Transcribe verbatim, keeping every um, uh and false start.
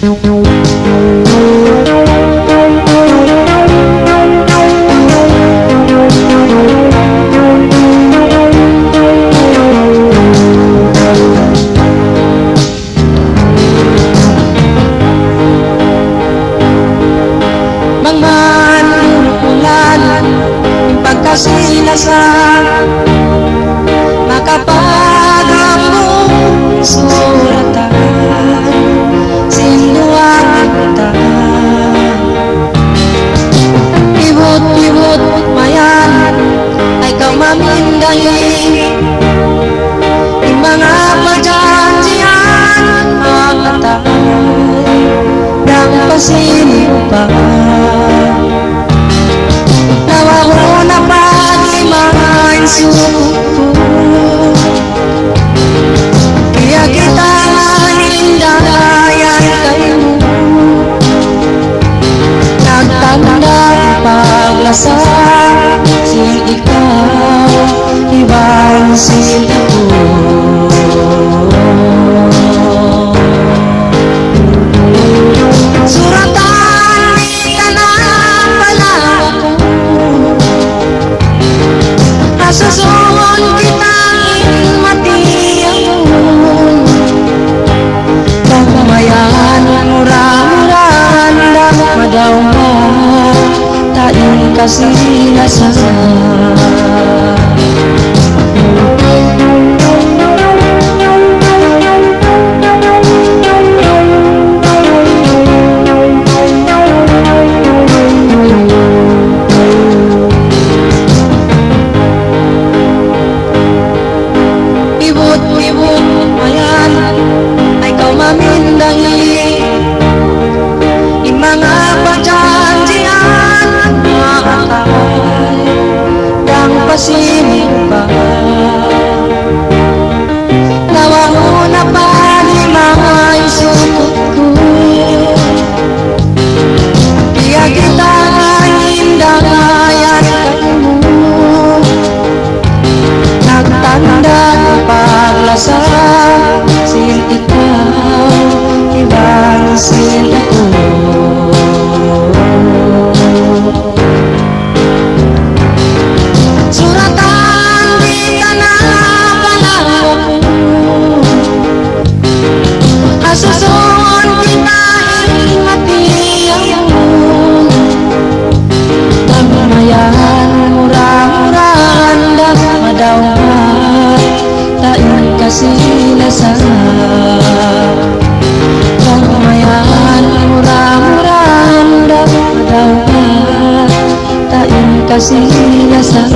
Bang man ulan pagkasi-lasa, makapagambung suratan sin duwa mata. Ibut-ibut mayan ay kaw mamindangi, in manga pajanjian makatay dang pasin pa. Nawahun na pagima'in suku, piyakitaan in dayahan kaymu. Nagtanda' paglasa sin ikaw iban sin aku. Suratan dita na palaku, asusun kita in matiyaun. Bang mayan mura-murahan da' madaw ma ta in kasi-lasa. Ibut-ibut mayan ay kaw mamindangi, in manga pajanjian makatay dang pasin pa. Nawahun na pagima'in suku, piyakitaan in dayahan kaymu. Nagtanda' paglasa sin ikaw iban sin aku. Suratan dita na palaku, asusun kita in matiyaun. Bang mayan mura-murahan da' madaw ma ta in kasi-lasa. Bang mayan mura-murahan da' madaw ma ta in kasi-lasa.